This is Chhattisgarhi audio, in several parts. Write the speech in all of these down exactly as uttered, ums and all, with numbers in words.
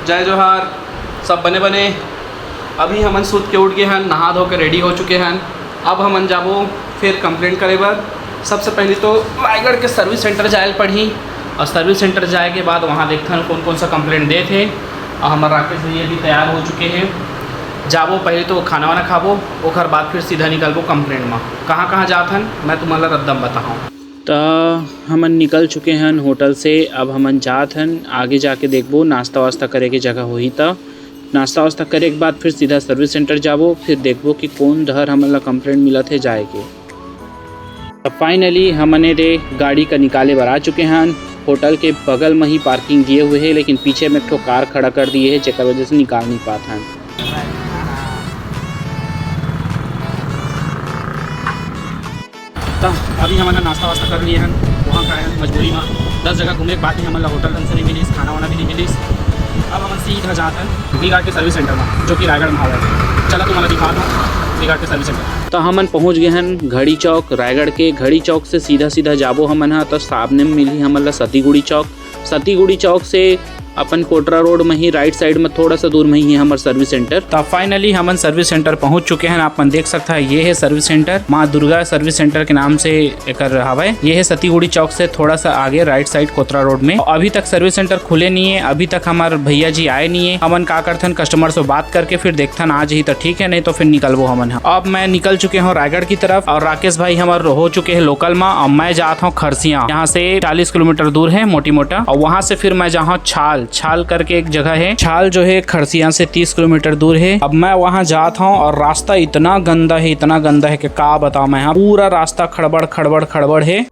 जय जोहार, सब बने बने। अभी हमन सूत के उठ गे हन, नहा धो के ready हो चुके हन। अब हमन जाबो फिर complaint करे बर। सबसे पहले तो रायगढ़ के service center जाए ल पड़ही, और service center जाए के बाद वहाँ देखथन कौन कौन सा complaint देत हे। और हमर राकेश भैया भी तैयार हो चुके हैं। जाबो, पहले तो खाना वाना खाबो, ओकर बाद फिर सीधा निकलबो complaint में। कहाँ कहाँ जात हन, मैं तुम्हारा रद्दम बताऊँ। त हमन निकल चुके हन होटल से। अब हमन जात हन, आगे जाके देखबो नाश्ता वास्ता करे के जगह होही त। नाश्ता वास्ता करे के बाद फिर सीधा service center जाबो, फिर देखबो कि कौन डहर हमन ला complaint मिलत हे जाए के। त finally हमन ए दे गाड़ी का निकाले बर आ चुके हन। होटल के बगल में ही parking दिए हुए हे, लेकिन पीछे में एक ठो car खड़ा कर दिए हे, जेकर वजह से निकाल नहीं पात हन। त अभी हमन ह नाश्ता वास्ता कर लिए हन, वहाँ का है मजबूरी में दस जगह घूमे के बाद भी हमन ला होटल ढंग से नहीं मिलिस, खाना वाना भी नहीं मिलिस। अब हमन सीधा जात हन वी गार्ड के service center में, जो कि रायगढ़ में हवय। चला तुम्हारा दिखा दो वी गार्ड के service center। त हमन पहुँच गए हन घड़ी चौक, रायगढ़ के घड़ी चौक से सीधा सीधा जाबो हमन ह, त सामने में मिलही हमन ला सतीगुड़ी चौक। सतीगुड़ी चौक से अपन कोटरा रोड में ही right side में थोड़ा सा दूर में ही है हमर service center। त finally हमन service center पहुंच चुके हैं। आप मन देख सकता है, ये है service center, माँ दुर्गा service center के नाम से एकर हवय। ये है सतीगुड़ी चौक से थोड़ा सा आगे right side कोतरा रोड में। अभी तक service center खुले नहीं है, अभी तक हमार भैया जी आए नहीं है। हमन का करथन, customer से बात करके फिर देखथन, आ जाही तो ठीक है, नहीं तो फिर निकलबो हमन ह। अब मैं निकल चुके हूँ रायगढ़ की तरफ और राकेश भाई हमार हो चुके हैं local में। अब मैं जात हूँ खरसिया, यहाँ से चालीस किलोमीटर दूर है मोटी मोटा, और वहाँ से फिर मैं जाऊँ छाल, छाल करके एक जगह है, छाल जो है खरसिया से तीस किलोमीटर दूर है। अब मैं वहाँ जात हूँ और रास्ता इतना गंदा है, इतना गंदा है कि का बताऊँ मैं, यहाँ पूरा रास्ता खड़बड़ खड़बड़ खड़बड़ है।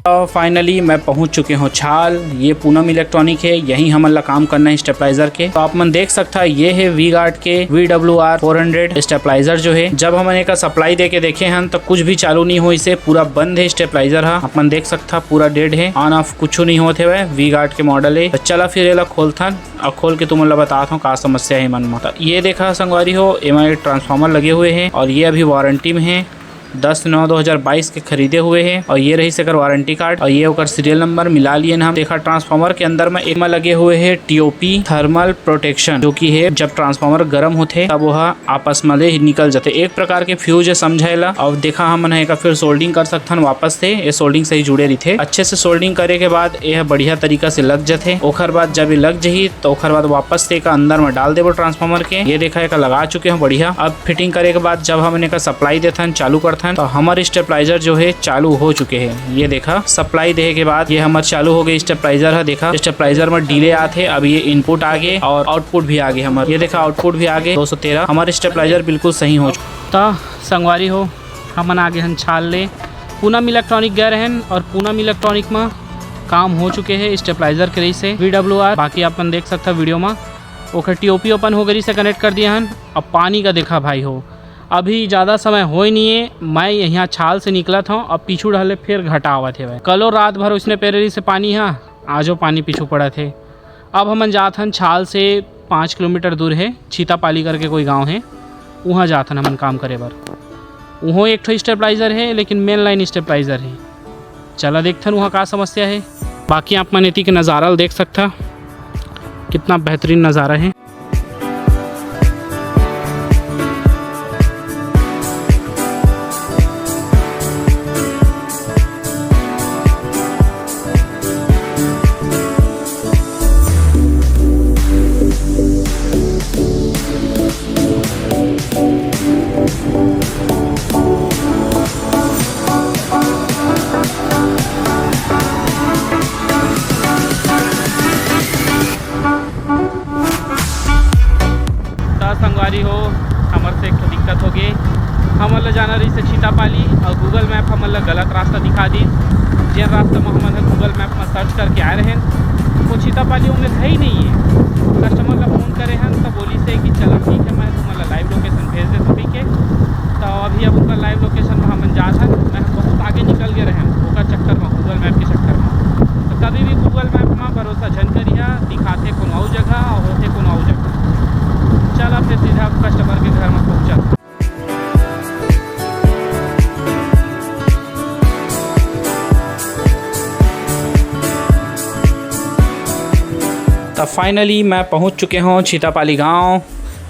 तो finally मैं पहुंच चुके हूं छाल। ये पूनम इलेक्ट्रॉनिक है, यहीं हमन ला काम करना है स्टेबलाइजर के। तो आप मन देख सकता है, ये है वी गार्ड के V W R four hundred stabiliser जो है। जब हमन एका सप्लाई दे के देखे हन तो कुछ भी चालू नहीं हो, इसे पूरा बंद है स्टेबलाइजर हा। आप मन देख सकता पूरा डेड है, on off कुछ नहीं होत हवय। वी गार्ड के मॉडल है। तो चला फिर एला खोलथन और खोल के तुमन ला बतात हूँ का समस्या है मन में। तो ये देखा संगवारी हो, एमा ट्रांसफार्मर लगे हुए हैं और ये अभी वारंटी में है। दस नौ दो हज़ार बाईस के खरीदे हुए हे और ये रहिस एकर वारंटी कार्ड और ये ओकर सीरियल नंबर मिला लिए हम। देखा ट्रांसफार्मर के अंदर में एमा लगे हुए हे टीओपी थर्मल प्रोटेक्शन, जो कि हे जब ट्रांसफार्मर गर्म होथे तब वह आपस में ले निकल जाथे। एक प्रकार के फ्यूज हे समझे ला। अब देखा हमन ह एकर फिर सोल्डिंग कर सकथन वापस से, ये सोल्डिंग सही जुड़े रहिथे। अच्छे से सोल्डिंग करे के बाद यह बढ़िया तरीका से लग जाथे। ओखर बाद जब ये लग जही तो ओखर बाद वापस से एकर अंदर में डाल देबो ट्रांसफार्मर के। ये देखा एकर लगा चुके हैं बढ़िया। अब फिटिंग करे के बाद जब हमन एकर सप्लाई देथन, चालू करथन, तो हमर स्टेबलाइजर जो है चालू हो चुके हैं। ये देखा सप्लाई देहे के बाद ये हमर चालू हो गई स्टेबलाइजर है। देखा स्टेबलाइजर में डिले आथे, अब ये इनपुट आ गए और आउटपुट भी आ गए हमर। ये देखा आउटपुट भी आ गए दो सौ तेरह। हमर स्टेबलाइजर बिल्कुल सही हो चुका। त संगवारी हो, हमन आगे हन छाल ले। पूनम इलेक्ट्रॉनिक गए रहन और पूनम इलेक्ट्रॉनिक में काम हो चुके हैं। स्टेबलाइजर के रही से वी डब्ल्यू आर, बाकी आप मन देख सकता वीडियो में। ओकर टीओपी ओपन हो गई से कनेक्ट कर दिया हन। अब पानी का देखा भाई हो, अभी ज़्यादा समय होए नहीं है, मैं यहाँ छाल से निकलत हूँ, अब पीछू ढाले फिर घटा आवत हे। कलो रात भर उसने पेरेरी से पानी हा, आजो पानी पीछू पड़त हे। अब हमन जात हन छाल से पाँच किलोमीटर दूर है, छीतापाली करके कोई गांव है, वहाँ जात हन हमन काम करे बर। वहाँ एक ठो स्टेबलाइजर है, लेकिन मेन लाइन स्टेबलाइजर है। चला देखथन वहाँ का समस्या है। बाकी आप मन एती के नज़ारा ल देख सकथा, कितना बेहतरीन नज़ारा है। त संगवारी हो, हमर से एक ठो दिक्कत हो गे। हमन ल जाना रहिस हे छीतापाली और Google Map हमन ला गलत रास्ता दिखा दिस। जेन रास्ता म हमन ह Google Map म सर्च करके आए रहेन, वो छीतापाली ओमे है ही नहीं है। कस्टमर ला फोन करे हन, त बोलिस हे कि चला ठीक है, मैं तुमन ला लाइव लोकेशन भेज देथों कहिके। त अभी अब उनका लाइव लोकेशन म हमन जात हन। मैं बहुत आगे निकल गे रहेन ओकर चक्कर म, Google Map के चक्कर म। त कभी भी Google Map म भरोसा झन करिहा, दिखाथे कोनो अउ जगह अउ होथे कोनो अउ जगह। चला फिर सीधा कस्टमर के घर म पहुँचत। त finally मैं पहुंच चुके हूं छीतापाली गांव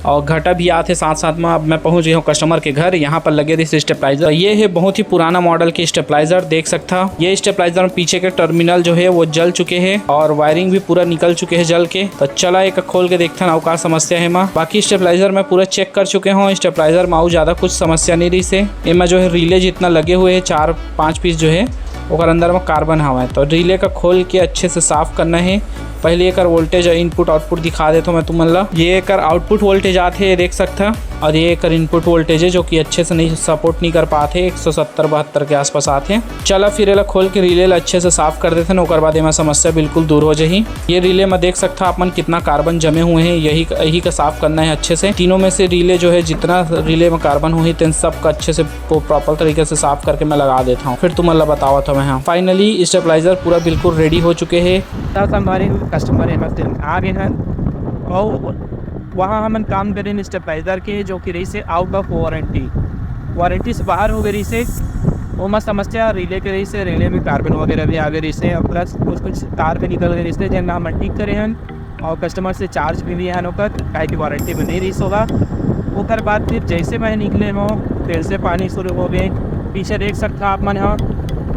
और घटा भी आत हे साथ साथ में। अब मैं पहुंच गया हूं कस्टमर के घर। यहां पर लगे रहिस स्टेबलाइजर। ये है बहुत ही पुराना मॉडल के स्टेबलाइजर, देख सकता। ये स्टेबलाइजर में पीछे के टर्मिनल जो है वो जल चुके हैं और वायरिंग भी पूरा निकल चुके हैं जल के। तो चला एक खोल के देखथन अउ का समस्या है एमा। बाकी स्टेबलाइजर मैं पूरा चेक कर चुके हूँ, स्टेबलाइजर में अउ ज्यादा कुछ समस्या नहीं रहिस हे। एमा जो है रिले जितना लगे हुए हैं, चार पांच पीस जो है, ओकर अंदर में कार्बन हवा है। तो रिले का खोल के अच्छे से साफ करना है। पहले एकर वोल्टेज और इनपुट आउटपुट दिखा देता हूँ मैं तुमन ला। ये एकर आउटपुट वोल्टेज आत है, ये देख सकता, और ये एकर इनपुट वोल्टेज है जो कि अच्छे से नहीं सपोर्ट नहीं कर पाते, एक सौ सत्तर बहत्तर के आसपास आते हैं। चला फिर एला खोल के रिले ला अच्छे से साफ कर देते हैं, ओकर बाद एमा समस्या बिल्कुल दूर हो जाही। ये रिले में देख सकता आप मन कितना कार्बन जमे हुए हैं, यही यही का साफ करना है अच्छे से। तीनों में से रिले जो है, जितना रिले में कार्बन हुई, तेन सब का अच्छे से प्रॉपर तरीके से साफ करके मैं लगा देता हूँ, फिर तुमन ला बतावत हूँ मैं। हाँ, finally स्टेबलाइजर पूरा बिल्कुल रेडी हो चुके हैं। त संगवारी हो, कस्टमर एमा से आ गए हैं और वहाँ हमन काम करें स्टेबलाइजर के, जो कि रहिस हे आउट ऑफ वारंटी, वारंटी से बाहर हो गए रहिस हे। ओमा समस्या रिले के रहिस हे, रिले में कार्बन वगैरह भी आ गए रहिस हे और प्लस कुछ कुछ तार भी निकल गए रहिस हे, जेन ला हमन ठीक करे हन। और कस्टमर से चार्ज भी लिए हन ओकर, काहे कि वारंटी में नहीं रहिस होगा। ओकर बाद फिर जैसे मैं निकले हों, फिर से पानी शुरू हो गए। पीछे देख सकता आप मन ह,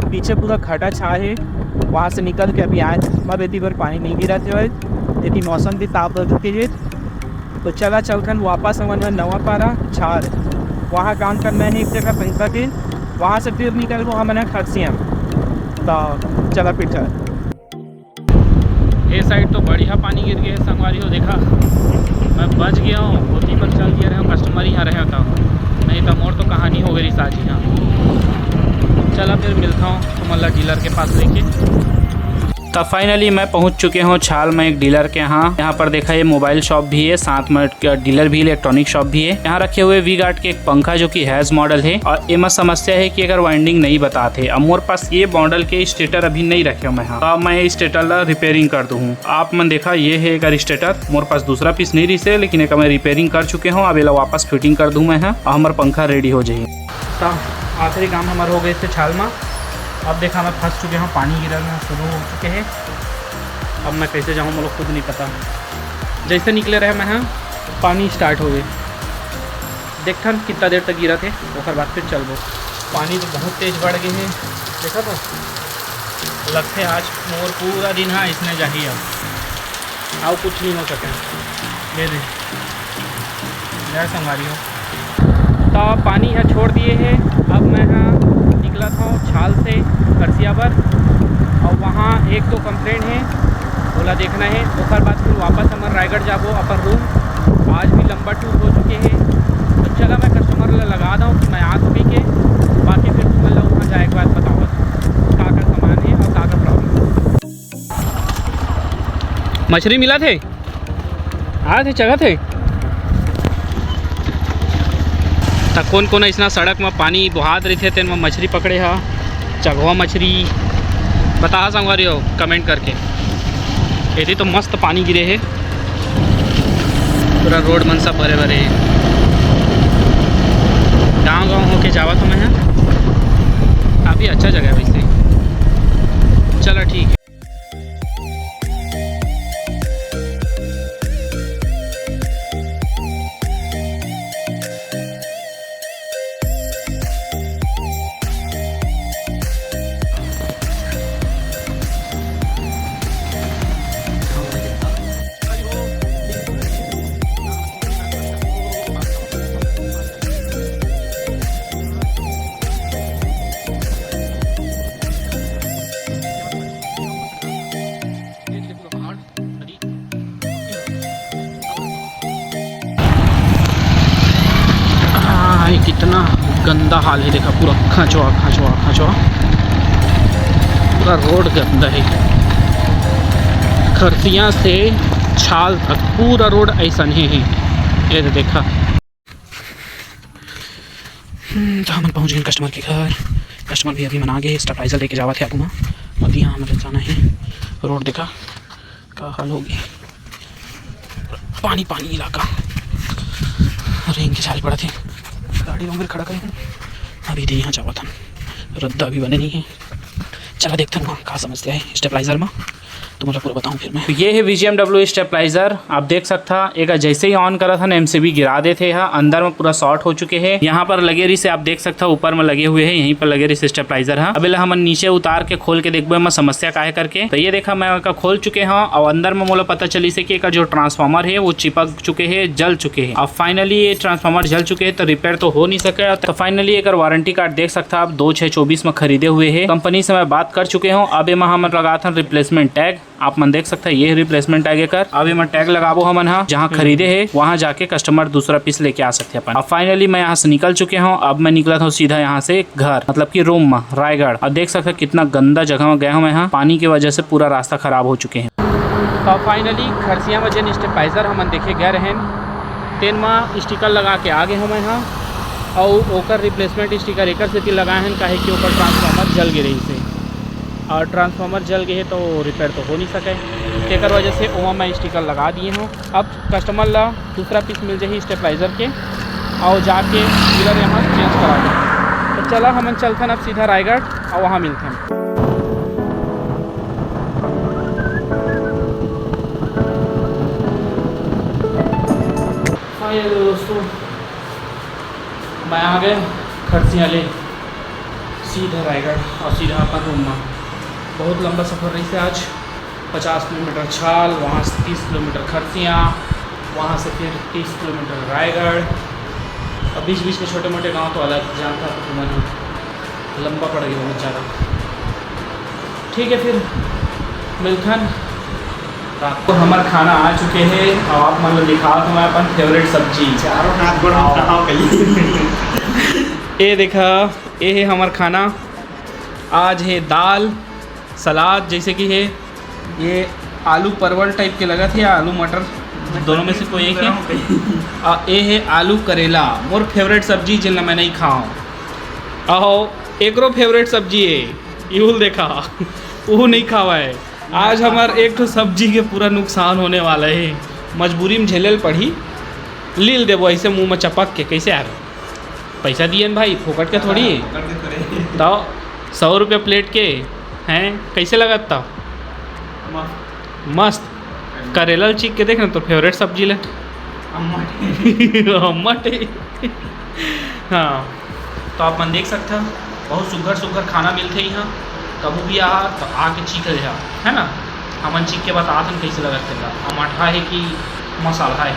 पीछे पूरा घटा छा है, वहाँ से निकल के अभी आए। अब एती बर पानी नहीं गिरत हे, एती मौसम भी साफ हो चुके है। तो चला चलथन वापस हमन ह नवापारा छार, वहाँ काम करना है एक जगह पैसा के, वहाँ से फिर निकलबो हमन ह खरसिया। तो चला फिर चल। ये साइड तो बढ़िया पानी गिर गए हे संगवारी हो, देखा मैं बच गया हूँ, ओती पर चल दिया रहे हूँ, कस्टमर यहाँ रहे होता, नहीं तो मोर तो कहानी हो गई साजी। हाँ, चला फिर मिलता हूँ तुमन ला डीलर के पास लेके। तो finally मैं पहुंच चुके हूँ छाल में एक डीलर के यहाँ। यहाँ पर देखा, ये मोबाइल शॉप भी है, साथ में डीलर भी, इलेक्ट्रॉनिक शॉप भी है। यहाँ रखे हुए वी गार्ड के एक पंखा जो कि हैज मॉडल है, और एमा समस्या है कि अगर वाइंडिंग नहीं बताते। अब मोर पास ये मॉडल के स्टेटर अभी नहीं रखे हुए हैं, तो अब मैं स्टेटर ला रिपेयरिंग कर दूँ। आप मन देखा, ये है एक स्टेटर, मोर पास दूसरा पीस नहीं रहिस हे, लेकिन एक मैं रिपेयरिंग कर चुके हूँ। अब एला वापस फिटिंग कर दूँ मैं, हाँ, और हमार पंखा रेडी हो जाही। तो आखिरी काम हमार हो गए थे छाल में। अब देखा, मैं फंस चुके हूँ, पानी गिरना शुरू हो चुके हैं। अब मैं कैसे जाऊँ, मोला खुद नहीं पता। जैसे निकले रहे मैं, हाँ, पानी स्टार्ट हो गए। देखथन कितना देर तक गिरत हे, ओकर बाद फिर चलबो। पानी तो बहुत तेज बढ़ गए हे, देखा तो लगथे आज मोर पूरा दिन, हाँ, इसने जाही अब, अउ कुछ नहीं हो सके। ये दे, जय संगवारी हो। तो पानी ह छोड़ दिए हे, अब मैं ह निकलत हूँ छाल से करसिया बर, और वहाँ एक दो कंप्लेंट है, ओला देखना है। ओकर बाद फिर वापस हमर रायगढ़ जाबो अपन रूम। आज भी लंबा टूर हो चुके हैं, तो चला मैं कस्टमर ला लगा दूँ कि मैं आ चुकी के, बाकी फिर तुमन ला वहाँ जाए के बाद बतावत का का सामान है और का का प्रॉब्लम। मछली मिला थे? आथे, चघत हे। त कोन कोन अइसना सड़क म पानी बोहात रहिथे, तेन म मछरी पकड़े ह, चघवा मछरी, बताहा संगवारी हो comment करके। एती तो मस्त पानी गिरे हे, पूरा रोड मन सब भरे भरे हे। गाँव गाँव होके जावत हूँ मैं ह, काफ़ी अच्छा जगह है वैसे। चला ठीक है। हाँ, ये कितना गंदा हाल हे, देखा पूरा खचवा, खचवा, खचवा, पूरा रोड गंदा हे, खरसिया से छाल तक पूरा रोड ऐसने हे। ये दे देखा। हम्म, तो हमन पहुंच गए कस्टमर के घर। कस्टमर भी अभी मन आ गए, स्टेबलाइजर लेके जावत हे आगू मा। अभी यहाँ हमन जाना हे, रोड देखा का हाल हो गया, पानी पानी इलाका, रेंग के जाए पड़त हे। गाड़ी ला खड़ा करे हन, अभी दे यहाँ जावत हन, रद्दा भी बने नहीं है। चला देखथन वहाँ का समस्या है स्टेबलाइजर में, तुमला पूरा बताऊँ फिर मैं। तो ये है V G M W stabiliser, आप देख सकथा, एक जैसे ही ऑन करत हन, एम सी बी गिरा देथे, हा अंदर में पूरा शॉर्ट हो चुके हैं। यहाँ पर लगे रहिसे, आप देख सकथा, ऊपर में लगे हुए हैं, यहीं पर लगे रहिसे स्टेबलाइजर हा। अब एला हमन नीचे उतार के खोल के देखबो, एमा समस्या का है करके। तो ये देखा, मैं एका खोल चुके हूँ और अंदर में मोला पता चलिसे कि एकर जो ट्रांसफार्मर है, वो चिपक चुके हैं, जल चुके हैं। अब फाइनली ये ट्रांसफार्मर जल चुके हैं, तो रिपेयर तो हो नहीं सके। तो फाइनली एकर वारंटी कार्ड देख सकथा आप, दो छः चौबीस में खरीदे हुए है। कंपनी से मैं बात कर चुके हूँ। अब एमा हमन लगाथन रिप्लेसमेंट टैग। आप मन देख सकथा, ये रिप्लेसमेंट टैग एकर। अब एमा टैग लगाबो हमन हा, जहाँ हम्म। खरीदे है, वहाँ जाके कस्टमर दूसरा पीस लेके आ सकथे अपन। अब फाइनली मैं यहाँ से निकल चुके हूँ। अब मैं निकलत हूँ सीधा यहाँ से घर, मतलब कि रूम में, रायगढ़। अब देख सकथा कितना गंदा जगह में गया हूँ मैं, यहाँ पानी की वजह से पूरा रास्ता खराब हो चुके हैं। तो फाइनली खरसिया में जेन स्टेबलाइजर हमन देखे गए रहेन, तेन में स्टिकर लगा के आ गए हूँ मैं यहाँ, और ओकर रिप्लेसमेंट स्टिकर एकर सेती लगाए हैं, काहे कि ओकर ट्रांसफार्मर जल गे रहिसे, और ट्रांसफार्मर जल गए तो रिपेयर तो हो नहीं सके, तेकर वजह से ओमा मैं स्टिकर लगा दिए हूँ। अब कस्टमर ला दूसरा पीस मिल जाही स्टेबलाइजर के, और जाके डीलर यहाँ चेंज करा दे। तो चला, हमन चलथन अब सीधा रायगढ़ और वहाँ मिलथन। हाँ, ये लो दोस्तों, मैं आ गए खरसिया ले सीधा रायगढ़ और सीधा अपन रूम में। बहुत लंबा सफ़र रहिसे आज, पचास किलोमीटर छाल, वहाँ से तीस किलोमीटर खरसिया, वहाँ से फिर तीस किलोमीटर रायगढ़, और बीच बीच के छोटे मोटे गांव तो अलग जानता तो तुमन, लंबा पड़ गया बहुत ज़्यादा। ठीक है, फिर मिलथन रात को। हमार खाना आ चुके हैं, अब आप मन ला दिखावत हूँ मैं अपन फेवरेट सब्जी। चारों हाथ गोड़ में आओ। खाओ कहिए। ये देखा, ये है हमार खाना। आज है दाल, सलाद जैसे कि है, ये आलू परवल टाइप के लगत हे, आलू मटर दोनों में से कोई एक है। आ, ये है आलू करेला, मोर फेवरेट सब्जी, जिन ला मैं नहीं खाऊं। आओ, एकरो फेवरेट सब्जी है, इहुल देखा, वो नहीं खावा है। आज हमार एक ठो सब्जी के पूरा नुकसान होने वाला है, मजबूरी में झेले ल पड़ी। लील देबो ऐसे मुंह में चपक के, कैसे यार? पैसा दिए न भाई, फोकट के थोड़ी। फोकट के थोड़ी। तो सौ रुपये प्लेट के हैं, कैसे लगत था? मस्त। मस्त। करेला ल चीख के देख ना, तो फेवरेट सब्जी ले। अम्मट। अम्मट। हाँ, तो आप मन देख सकते हो, बहुत सुग्घर सुग्घर खाना मिलते ही यहाँ। कभी भी आ तो आके चीख ले, है ना? हमन चीख के बतात हन कैसे लगत तेला, अमठा है कि मसाला है।